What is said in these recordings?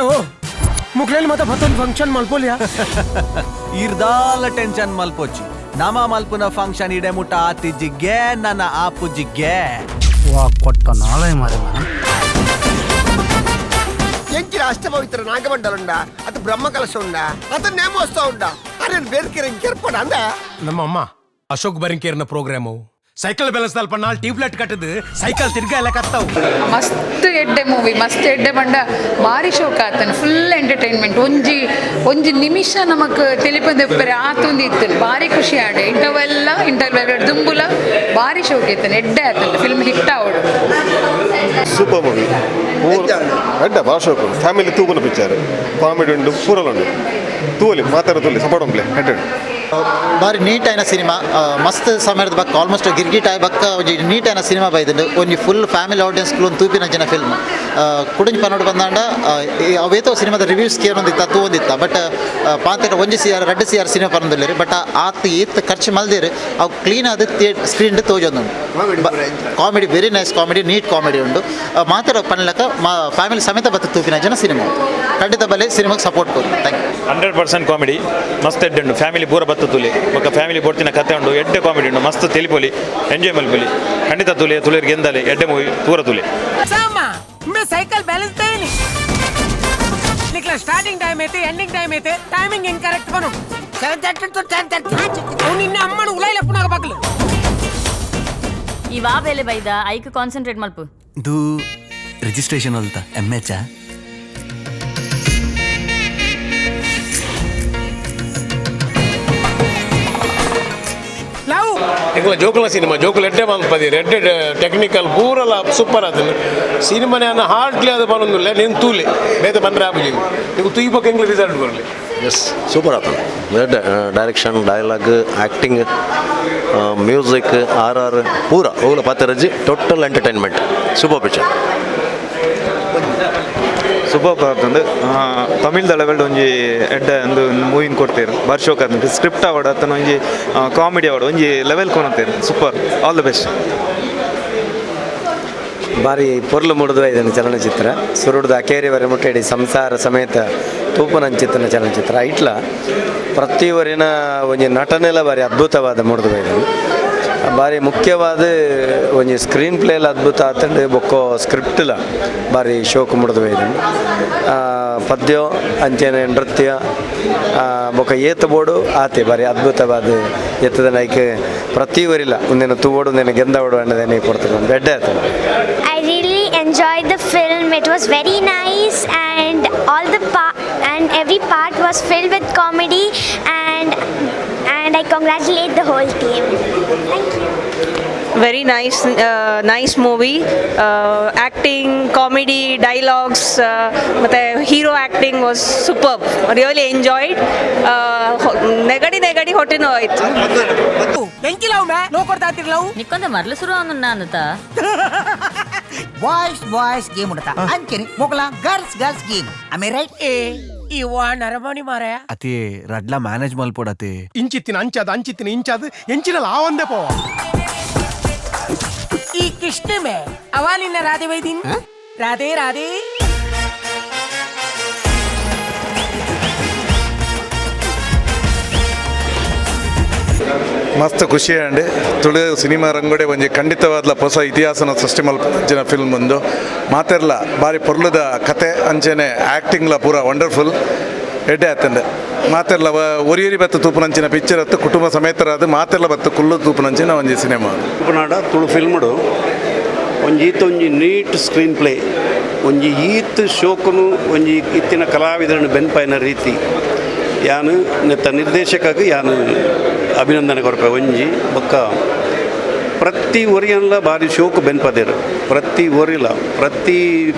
ಓ ಮುಕ್ಲೇಲಿ ಮಾತ ಬತ್ತೊಂದು function ಮಲ್ಪೋಲಿಯಾ? ಇರ್ದಾಲ tension ಮಲ್ಪೊಚ್ಚಿ, ನಮ ಮಲ್ಪುನ ಫಂಕ್ಷನ್ ಇಡೆ ಮುಟ್ಟ ಆತಿಜ್ಜಿಗೆ ನನ್ನ ಆಪುಜಿಗೆ. ವಾ ಕೊಟ್ಟ ನಾಳೆ ಮಾರೆ. ಎಂಚಿನ ಅಷ್ಟಪವಿತ್ರ ನಾಗಮಂಡಲ ಉಂಡ, ಅದು ಬ್ರಹ್ಮ ಕಲಶ ಉಂಡ, ಅದು ನೇಮೋತ್ಸವ ಉಂಡ, ಅರೆ ಬೇರ್ಕೆರೆ ಕೆರ್ಪಡ ಅಂದ. ನಮ್ಮ ಅಮ್ಮ ಅಶೋಕ್ ಬರಿಂಕೇರ್ನ ಪ್ರೋಗ್ರಾಮು ಸೈಕಲ್ ಬ್ಯಾಲೆನ್ಸ್ ಅಲ್ಪ ನಾಲ್ ಟ್ಯೂಬ್ಲೈಟ್ ಕಟ್ಟದು ಸೈಕಲ್ ತಿರ್ಗಾ ಎಲ್ಲ ಕತ್ತಾವು. ಮಸ್ತ್ ಎಡ್ಡೆ ಮೂವಿ, ಮಸ್ತ್ ಎಡ್ಡೆ ಬಂಡ ಭಾರಿ ಶೋಕ ಆತನ. Full entertainment. ಒಂಜಿ ಒಂಜಿ ನಿಮಿಷ ನಮಕ್ ತೆಲಿಪಂದೆ ಉಪ್ಪರೆ ಆತೊಂದು ಇತ್ತು. ಭಾರಿ ಖುಷಿ ಆಡೆ. ಇಂಟರ್ವೆಲ್ಲ, ಇಂಟರ್ವೆಲ್ ದುಂಬುಲ ಭಾರಿ ಶೋಕ ಇತ್ತನ. ಎಡ್ಡೆ ಆತನ ಫಿಲ್ಮ್, ಹಿಟ್ ಆವಡು. ಸೂಪರ್ ಮೂವಿ ಅಡ್ಡ ಭಾಳ ಶೋಕು. ಫ್ಯಾಮಿಲಿ ತೂಗುನ ಪಿಕ್ಚರ್. ಕಾಮಿಡಿ ಉಂಡು, ಪೂರಲ್ ಉಂಡು. ತೂಲಿ ಮಾತಾಡ ತೂಲಿ ಸಪೋರ್ಟ್ ಉಂಪ್ಲೆ ಹೆಡ್. ಬಾರಿ ನೀಟ್ ಆಯ್ನ ಸಿನಿಮಾ. ಮಸ್ತ್ ಸಮಯದ ಬಕ್ಕ ಆಲ್ಮೋಸ್ಟ್ ಗಿರ್ಗಿಟ್ ಆಯ್ ಬಕ್ಕ ಒಂಜಿ ನೀಟ್ ಆಯ್ನ ಸಿನಿಮಾ ಬೈದುಂಡು. ಒಂಜಿ ಫುಲ್ ಫ್ಯಾಮಿಲಿ ಆಡಿಯನ್ಸ್ ಒಂದು ತೂಪಿನ ಜನ ಫಿಲ್ಮ್. ಕುಡಿಂಜ್ ಪನ್ನೋಡು ಬಂದಾಂಡ ಅವೇತೋ ಸಿನಿಮಾದ ರಿವ್ಯೂಸ್ ಕೇರೊಂದಿತ್ತ, ತೂವೊಂದಿತ್ತ. ಬಟ್ ಪಾಂತೆಟ 1 ಸಿಆರ್, 2 ಸಿಆರ್ ಸಿನಿಮಾ ಪನೊಂದುಲ್ಲೆರ್. ಬಟ್ ಆತ್ ಏತ್ ಖರ್ಚು ಮಲ್ದೇರು, ಅವು ಕ್ಲೀನ್ ಆದ್ ಸ್ಕ್ರೀನ್ ತೋಜೊಂದುಂಡು. Comedy very nice comedy, neat comedy ಉಂಡು. ಮಾತ್ರ ಪನ್ಲಕ ಫ್ಯಾಮಿಲಿ ಸಮೇತ ಬತ್ತು ತೂಪಿನ ಜನ ಸಿನಿಮಾ. ಖಂಡಿತ ಬಲೆ, ಸಿನಿಮಾಗೆ ಸಪೋರ್ಟ್ ಕೊರು. Thank you. 100% comedy, ಮಸ್ತ್ ಎಡ್ಡೆ ಉಂಡು. ಫ್ಯಾಮಿಲಿ ಪೂರ ಬತ್ತು ತುಲಿ. ಬೊಕ್ಕ ಫ್ಯಾಮಿಲಿ ಬೋಡ್ತಿನ ಕತೆ ಉಂಡು. ಎಡ್ಡೆ ಕಾಮಿಡಿ ಉಂಡು. ಮಸ್ತ್ ತೆಲಿಪೊಲಿ, ಎಂಜಾಯ್ ಮಲ್ಪೊಲಿ. ಖಂಡಿತ ತುಲಿ, ತುಳಿಯರಿಗೆ ಎಂದಲೆ ಎಡ್ಡೆ ಮೂವಿ, ಪೂರ ತುಲಿ. ಸಾಮ ಮೇ ಸೈಕಲ್ ಬ್ಯಾಲೆನ್ಸ್ ತೇನಿ ನಿಕ್ಲ. ಸ್ಟಾರ್ಟಿಂಗ್ ಟೈಮ್ ಐತೆ, ಎಂಡಿಂಗ್ ಟೈಮ್ ಐತೆ, ಟೈಮಿಂಗ್ ಇನ್ಕರೆಕ್ಟ್ ಬನು. 7:30 to 10:30. ನಿನ್ನ ಅಮ್ಮನ ಉಲಾಯಿಲ ಪುನಾಗ ಬಾಕ್ಲು. ಈ ವಾ ಬೇಲೆ ಬೈದ ಐಕ್ ಕಾನ್ಸಂಟ್ರೇಟ್ ಮಲ್ಪು. ಇದು ರಿಜಿಸ್ಟ್ರೇಷನ್ ಅಲ್ತ ಎಮ್ ಎಚ್. ಲವ್. ಎಂಕಲ ಜೋಕುಲ ಸಿನಿಮಾ, ಜೋಕುಲ ಎಡ್ಡೆ ಮಲ್ಪದಿರು. ಎಡ್ಡೆ ಟೆಕ್ನಿಕಲ್ ಪೂರಲ ಸೂಪರ್ ಆತನು. ಸಿನಿಮಾನೇ ಅನ್ನ ಹಾರ್ಟ್ಲಿ ಅದು ಬರೊಂದಿಲ್ಲ. ನೀನು ತೂಲೆ, ಬೇತೆ ಬಂದ್ರೆ ಆಪುಜಿ. ನೀವು ತೂಯಿಪಕ್ಕ ಎಂಗ್ಲ ರಿಸಲ್ಟ್ ಬರಲಿ. ಎಸ್, ಸೂಪರ್ ಆತನ. ಡೈರೆಕ್ಷನ್, ಡೈಲಾಗ್, ಆ್ಯಕ್ಟಿಂಗ್, ಮ್ಯೂಸಿಕ್, ಆರ್ ಆರ್ ಪೂರ ಓಲ ಪಾತ್ರಜ್ಜಿ. Total entertainment, super picture. Super ಆತಂದು. ತಮಿಳ್ದ ಲೆವೆಲ್ ಒಂಜಿ ಎಡ್ಡೆ ಒಂದು ಮೂವಿನ ಕೊಡ್ತೇರು. ಬಾರಿ ಶೋಕ್ ಆತಂದು. ಸ್ಕ್ರಿಪ್ಟ್ ಆವಡ್ ಅತ್ತನ ಒಂಜಿ ಕಾಮಿಡಿ ಆವಡ್ ಒಂಜಿ ಲೆವೆಲ್ ಕೊನತೇರು. Super, all the best. ಬಾರಿ ಪೊರ್ಲು ಮೂಡುದು ಇದನ್ನು ಚಲನಚಿತ್ರ. ಸುರುಡ್ದ ಅಕೇರಿವರೆ ಮುಟ್ಟೆಡಿ ಸಂಸಾರ ಸಮೇತ ತೂಪನಂಚಿತ್ತನ ಚಲನಚಿತ್ರ. ಐಟ್ಲ ಪ್ರತಿಯೊರಿನ ಒಂಜಿ ನಟನೆಲ ಬಾರಿ ಅದ್ಭುತವಾದ ಮೂಡುದು ಇದನ್ನು. ಬಾರಿ ಮುಖ್ಯವಾದ ಒಂಜಿ ಸ್ಕ್ರೀನ್ ಪ್ಲೇಲ ಅದ್ಭುತ ಆತಂಡು. ಬೊಕ್ಕೋ ಸ್ಕ್ರಿಪ್ಟ್ಲ ಬಾರಿ ಶೋಕು ಮೂಡುದು ಇದನ್ನು. ಪದ್ಯ ಅಂಚನೆ ನೃತ್ಯ ಬೊಕ್ಕ ಏತ ಬೋಡು ಆತೆ ಬಾರಿ ಅದ್ಭುತವಾದ ಎತ್ತದ ನೈಕ್. ಪ್ರತಿ ಊರಿಲ್ಲ ಒಂದೇನು ತೂವೋಡು, ಒಂದೇನು ಗೆಂದವಡು ಅನ್ನೋದೇನೆ ಕೊಡ್ತಾರೆ. ಒಂದು ಎಡ್ಡೆ ಆಯ್ತು. I really enjoyed the film. It was very nice, and all the and every part was filled with comedy, and I congratulate the whole team. Thank you. Very nice, nice movie. Acting, comedy, dialogues, ಮತ್ತು hero acting was super. Really enjoyed. ನೆಗಡಿ ನೆಗಡಿ ಹೊಟ್ಟೆ ನೋವು ಆಯಿತು. ಎಂಕಿ love May ಲೋ ಕೊಡ್ತಾ love. ನಿಕ್ಕೊಂದ ಮರ್ಲು ಶುರು ಅವನು ಅನ್ನುತ್ತ. Boys boys game ಉಂಡತ ಅಂಚನೆ ಮೊಗಲ ಗರ್ಲ್ಸ್ ಗರ್ಲ್ಸ್ ಗೇಮ್ ಆಮೆ ರೈಟ್? ಏ ಇವ ನರಮಣಿ ಮಾರಾಯ. ಅತಿ ರಡ್ಲ ಮ್ಯಾನೇಜ್ ಮಲ್ಪೊಡತಿ. ಇಂಚಿತ್ತಿನ ಅಂಚಾದ, ಅಂಚಿತ್ತಿನ ಇಂಚಾದ, ಎಂಚಿನಲ್ಲ ಆ ಒಂದೇ ಪೋ. ಈ ಕೃಷ್ಣ ಮೇ ಅವ ನಿನ್ನ ರಾಧೆ ವೈದಿನ್ ರಾಧೆ ರಾಧೆ. ಮಸ್ತ್ ಖುಷಿ ಅಂಡ್. ತುಳು ಸಿನಿಮಾ ರಂಗೋಡೆ ಒಂಜಿ ಖಂಡಿತವಾದ್ಲ ಹೊಸ ಇತಿಹಾಸನ ಸೃಷ್ಟಿ ಮಲ್ಪಂಚಿನ ಫಿಲ್ಮ್ ಒಂದು. ಮಾತೆರ್ಲ ಬಾರಿ ಪೊರ್ಲುದ ಕತೆ, ಅಂಚೆನೆ ಆ್ಯಕ್ಟಿಂಗ್ಲ ಪೂರ ವಂಡರ್ಫುಲ್. ಎಡ್ಡೆ ಆತಂಡೆ. ಮಾತೆರ್ಲ ಒರಿಯರಿ ಬತ್ತು ತೂಪುನಂಚಿನ ಪಿಕ್ಚರ್ ಅತ್ತು. ಕುಟುಂಬ ಸಮೇತರಾದ ಮಾತೆರ್ಲ ಬತ್ತು ಕುಲ್ಲು ತೂಪುನಂಚಿನ ಒಂಜಿ ಸಿನಿಮಾ. ತುಳುನಾಡ ತುಳು ಫಿಲ್ಮ್ಡು ಒಂಜಿ ಈತ್ ಒಂಜಿ ನೀಟ್ ಸ್ಕ್ರೀನ್ ಪ್ಲೇ, ಒಂಜಿ ಈತ್ ಶೋಕುನು, ಒಂಜಿ ಇತ್ತಿನ ಕಲಾವಿದರನ್ನು ಬೆನ್ಪಾಯಿನ ರೀತಿ ಯಾನು ನೆತ್ತ ನಿರ್ದೇಶಕಗ್ ಯಾನು ಅಭಿನಂದನೆ ಕೊರ್ಪೆ. ಒಂಜಿ ಬೊಕ್ಕ ಪ್ರತಿ ಒರಿಯನ್ಲ ಬಾರಿ ಶೋಕು ಬೆನ್ಪದೇರು. ಪ್ರತಿ ಒರಿಲ, ಪ್ರತಿ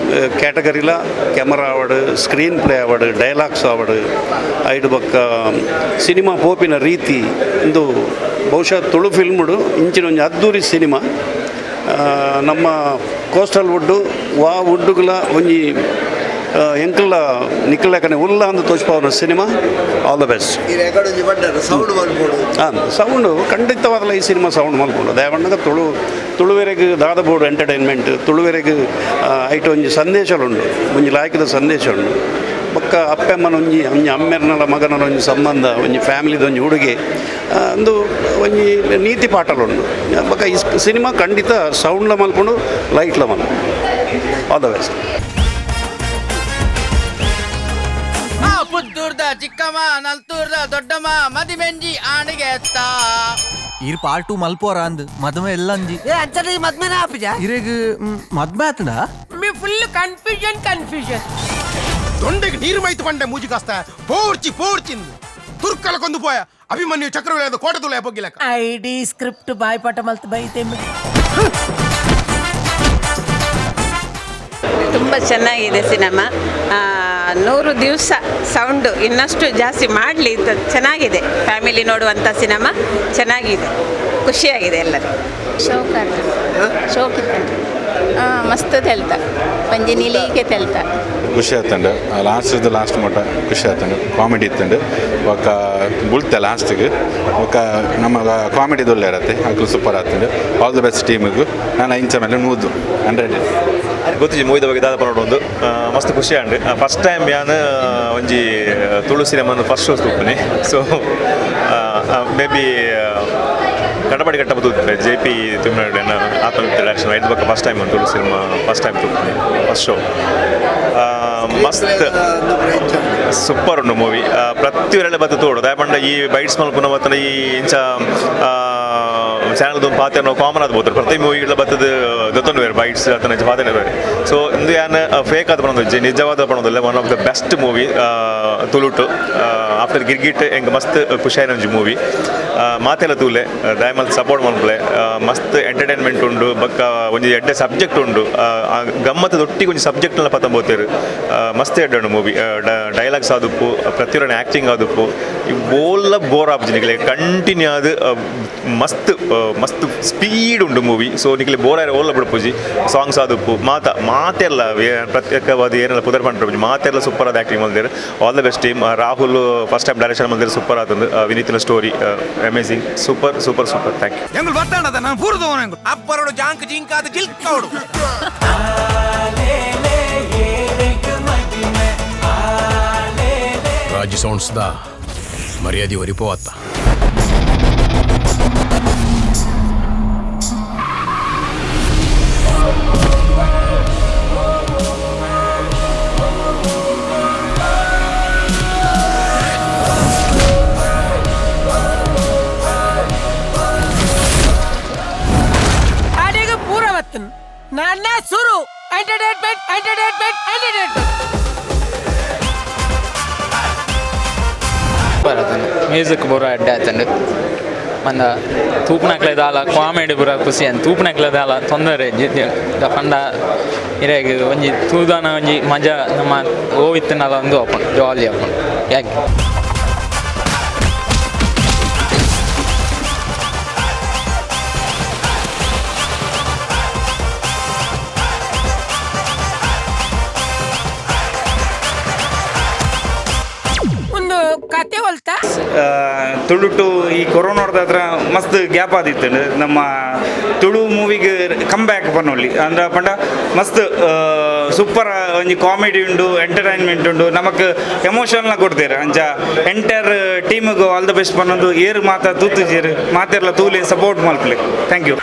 ಕ್ಯಾಟಗರಿಲ ಕ್ಯಾಮರಾ ಆವಡ್, ಸ್ಕ್ರೀನ್ ಪ್ಲೇ ಆವಡ್, ಡೈಲಾಗ್ಸ್ ಆವಡ್, ಐಡ್ ಬೊಕ್ಕ ಸಿನಿಮಾ ಪೋಪಿನ ರೀತಿ. ಇಂದು ಬಹುಶಃ ತುಳು ಫಿಲ್ಮ್ಡು ಇಂಚಿನ ಒಂಜಿ ಅದ್ದೂರಿ ಸಿನಿಮಾ ನಮ್ಮ ಕೋಸ್ಟಲ್ ವುಡ್ಡು ವಾ ವುಡ್ಡುಗುಲ ಒಂಜಿ ಎಂಕಲ್ಲ ನಿಕ್ಕಲಕನೆ ಉಲ್ಲ ಅಂದು ತೋಚ್ಪಾವನ ಸಿನಿಮಾ. All the best. ಈ ರೆಕಾರ್ಡ್ ಒಂಜಿ ಬಂಡರ್ ಸೌಂಡ್ ಮಲ್ಪೊಡು. ಹಾಂ, ಸೌಂಡು ಖಂಡಿತವಾದಲ. ಈ ಸಿನಿಮಾ ಸೌಂಡ್ ಮಲ್ಪೊಡು. ದಯಮಣ್ಣಗ ತುಳು ತುಳುವೆರೆಗ್ ದಾದ ಬೋಡು ಎಂಟರ್ಟೈನ್ಮೆಂಟ್, ತುಳುವೆರೆಗ್ ಐಟ್ ಒಂಜಿ ಸಂದೇಶಲು ಉಂಡು, ಒಂಜಿ ಲಾಯ್ಕದ ಸಂದೇಶ ಉಂಡು. ಬೊಕ್ಕ ಅಪ್ಪೆಮ್ಮನ ಒಂಜಿ ಒಂಜಿ ಅಮ್ಮೆರ್ನಲ ಮಗನಲ ಒಂಜಿ ಸಂಬಂಧ ಒಂಜಿ ಫ್ಯಾಮಿಲಿದ ಒಂಜಿ ಹುಡುಗೆ ಒಂದು ಒಂಜಿ ನೀತಿ ಪಾಠಲುಂಡು ಬೊಕ್ಕ ಈ ಸಿನಿಮಾ ಖಂಡಿತ ಸೌಂಡ್ಲ ಮಲ್ಪುಂಡು ಲೈಟ್ಲ ಮಲ್ಪುಂಡು all the best. ಪುತ್ತೂರ್ದ ಚಿಕ್ಕಮ್ಮ ನಲ್ತೂರ್ದ ದೊಡ್ಡಮ್ಮ ಮದಿಮೆಂಜಿ ಆಣಿಗೆ ಇರ್ ಪಾರ್ಟ್ 2 ಮಲ್ಪೋರ ಅಂದ್ ಮದ್ಮೆ ಎಲ್ಲಂಜಿ ಅಂಚನೆ ಮದ್ಮೆನ ಆಪಿಜ ಇರೆಗ್ ಮದ್ಮೆ ಆತನ me full confusion confusion. ದೊಂಡೆಗೆ ನೀರು ಮೈತು ಪಂಡೆ ಮೂಜಿ ಕಾಸ್ತ ಪೋರ್ಚಿ ಪೋರ್ಚಿಂದು ತುರ್ಕಲ ಕೊಂದು ಪೋಯ ಅಭಿಮನ್ಯು ಚಕ್ರವ್ಯೂಹದ ಕೋಟೆ ತುಲೆ ಪೊಗ್ಗಿಲಕ ಐಡಿ ಸ್ಕ್ರಿಪ್ಟ್ ಬಾಯ್ಪಾಠ ಮಲ್ತು ಬೈತೆ. ತುಂಬ ಚೆನ್ನಾಗಿದೆ ಸಿನಿಮಾ. 100 ದಿವಸ ಸೌಂಡು ಇನ್ನಷ್ಟು ಜಾಸ್ತಿ ಮಾಡಲಿ, ಚೆನ್ನಾಗಿದೆ. ಫ್ಯಾಮಿಲಿ ನೋಡುವಂಥ ಸಿನಿಮಾ ಚೆನ್ನಾಗಿದೆ, ಖುಷಿಯಾಗಿದೆ ಎಲ್ಲರಿಗೂ. ಶೋಕ ಶೋಕ್ ಇತ್ತು, ಮಸ್ತ್ ತೆಲ್ತ ಪಂಜಿ ನಿಲೀಕೆ ತೆಲ್ತ. ಖುಷಿ ಆತಂಡು ಲಾಸ್ಟ್ ಲಾಸ್ಟ್ ಮಟ್ಟ ಖುಷಿ ಆತಂಡು. ಕಾಮಿಡಿ ಇತ್ತಂಡು ಒಕ್ಕ ಬುಳ್ತೆ ಲಾಸ್ಟಿಗೆ ಒಕ್ಕ ನಮ್ಮ ಕಾಮಿಡಿ ದೊಲ್ಲೆ ಇರತ್ತೆ ಅಕ್ಲು ಸೂಪರ್ ಆತಂಡು. All the best ಟೀಮಿಗೂ. ನಾನು ಇಂಚ ಮೇಲೆ 100 ಗೊತ್ತಿಜಿ ಮೂವಿದ ಬಗ್ಗೆ ದಾದ ಪನೋಡು ಒಂದು ಮಸ್ತ್ ಖುಷಿ and first time ಯಾನ್ ಒಂಜಿ ತುಳು ಸಿನಿಮಾನ ಫಸ್ಟ್ ಶೋ ತೂಪುನಿ. So may be ಕಡಬಡಿ ಕಟ್ಟಬ ತೂಪೆ ಜೆ ಪಿ ತಿಮ್ಮನಾಡು ಆತ್ಮ ಡೈರೆಕ್ಷನ್ ಐದು ಬಕ್ಕ ಫಸ್ಟ್ ಟೈಮ್ ಒಂದು ತುಳು cinema first time ತೂಪುನಿ first show. ಮಸ್ತ್ ಸೂಪರ್ ಉಂಡು ಮೂವಿ. ಪ್ರತಿಯೊರಳೆ ಬತ್ತ ತೋಡು ದಾಯಪಂಡ ಈ ಬೈಟ್ಸ್ ಮಲ್ಪುನ ಬತ್ತನ ಈ ಇಂಚ ಚಾನಲ್ ಪಾತೆ ಕಾಮನ್ ಆದ ಬೋತಾರೆ ಪ್ರತಿ ಮೂವಿಗಳ ಬತ್ತದ ದೊತ್ತೊಂದು ಬೇರೆ ಬೈಟ್ಸ್ ಅತನ ಪಾತೆ ಬೇರೆ. ಸೊ ಇಂದು ಯಾನ್ ಫೇಕ್ ಆದ ಪಣೊಂದು ನಿಜವಾದ ಪಣೊಂದಿಲ್ಲ one of the best movie ತುಳುಟು after Girgit ಎಂಕ್ ಮಸ್ತ್ ಖುಷಿಯಾಯಿನ ಒಂಜಿ ಮೂವಿ. ಮಾತೆಲ್ಲ ತೂಲೆ ದಯಮಲ್ ಸಪೋರ್ಟ್ ಮಲ್ಪುಲೆ ಮಸ್ತ್ ಎಂಟರ್ಟೈನ್ಮೆಂಟ್ ಉಂಡು ಬೊಕ್ಕ ಒಂಜಿ ಎಡ್ಡೆ ಸಬ್ಜೆಕ್ಟ್ ಉಂಡು ಗಮ್ಮತ್ತದ ಒಟ್ಟಿಗೆ ಒಂಜಿ ಸಬ್ಜೆಕ್ಟ್ನ ಪತ್ತಂಬೋತೇರು ಮಸ್ತ್ ಎಡ್ಡೆ ಉಂಡು ಮೂವಿ. ಡೈಲಾಗ್ಸ್ ಆದುಪ್ಪು ಪ್ರತಿಯೊಂದು ಆ್ಯಕ್ಟಿಂಗ್ ಆದುಪ್ಪು ಓಲ್ಲ ಬೋರ್ ಆಪುಜಿ ನಿಕ್ಲೆ ಕಂಟಿನ್ಯೂ ಆದ್ ಮಸ್ತ್ ಮಸ್ತ್ ಸ್ಪೀಡ್ ಉಂಡು ಮೂವಿ. ಸೊ ನಿಕ್ಲೆ ಬೋರ್ ಆಯ್ರೆ ಓಲ್ಲ ಬಿಡ್ಪುಜಿ. ಸಾಂಗ್ಸ್ ಆದುಪ್ಪು ಮಾತ ಮಾತೆಲ್ಲ ಪ್ರತ್ಯೇಕವಾದ ಏನೆಲ್ಲ ಪುದರ್ ಪಂಡ್ರಪುಜಿ ಮಾತೆಲ್ಲ ಸೂಪರ್ ಆದ ಆ್ಯಕ್ಟಿಂಗ್ ಮಲ್ದೇರು. All the best team. Rahul first time direction ಮಲ್ದೇರು super ಆತಂದು. ವಿನೀತಿನ story amazing, super super super. Thank you. ಎಂಗುಲ್ ಬರ್ತಾಣದ ನಾನು ಪೂರ್ದವನು ಎಂಗುಲ್ ಅಪ್ಪರೋಡು ಜಾಂಕ್ ಜಿಂಕಾದ ಜಿಲ್ಕೌಡು. ರಾಜಿ ಸೌಂಡ್ಸ್ದ ಮರ್ಯಾದೆ ಒರಿಪೋವತ್ತ. ನನ್ನ ಸುರು entertainment entertainment entertainment. Super ಆತಂಡು music ಪೂರ ಎಡ್ಡೆ ಆತಂಡು ಮಂದ ತೂಪುನಕ್ಲೆ ದಾಲ ಕಾಮಿಡಿ ಪೂರ ಖುಷಿ ಅಂತ ತೂಪುನಕ್ಲೆ ದಾಲ ತೊಂದರೆ ಪಂಡ ಇರೆಗ್ ಒಂಜಿ ತೂದಾನ ಒಂಜಿ ಮಜಾ ನಮ್ಮ ಓವಿತ್ತನಲ ಒಂದು ಆಪುಂಡು ಜಾಲಿ ಆಪುಂಡು ಯಾಕೆ. ಒಂದು ಕತೆ ಹೊಲ್ತಾ ತುಳುಟು ಈ ಕೊರೋನಾದ ಹತ್ರ ಮಸ್ತ್ ಗ್ಯಾಪ್ ಆದಿತ್ತು ನಮ್ಮ ತುಳು ಮೂವಿಗೆ ಕಮ್ ಬ್ಯಾಕ್ ಪನ್ನೊಲ್ಲಿ ಅಂದ್ರೆ ಪಂಡ ಮಸ್ತ್ ಸೂಪರ್ ಒಂಜಿ ಕಾಮಿಡಿ ಉಂಡು ಎಂಟರ್ಟೈನ್ಮೆಂಟ್ ಉಂಡು ನಮಕ್ ಎಮೋಷನ್ಲ ಕೊಡ್ತೀರ ಅಂಚ ಎಂಟೈರ್ ಟೀಮಿಗೆ all the best ಪನ್ನೊಂದು ಏರು ಮಾತಾ ತೂತುಜೇರು ಮಾತೆರ್ಲ ತೂಲೆ ಸಪೋರ್ಟ್ ಮಲ್ಪಲೆ. Thank you.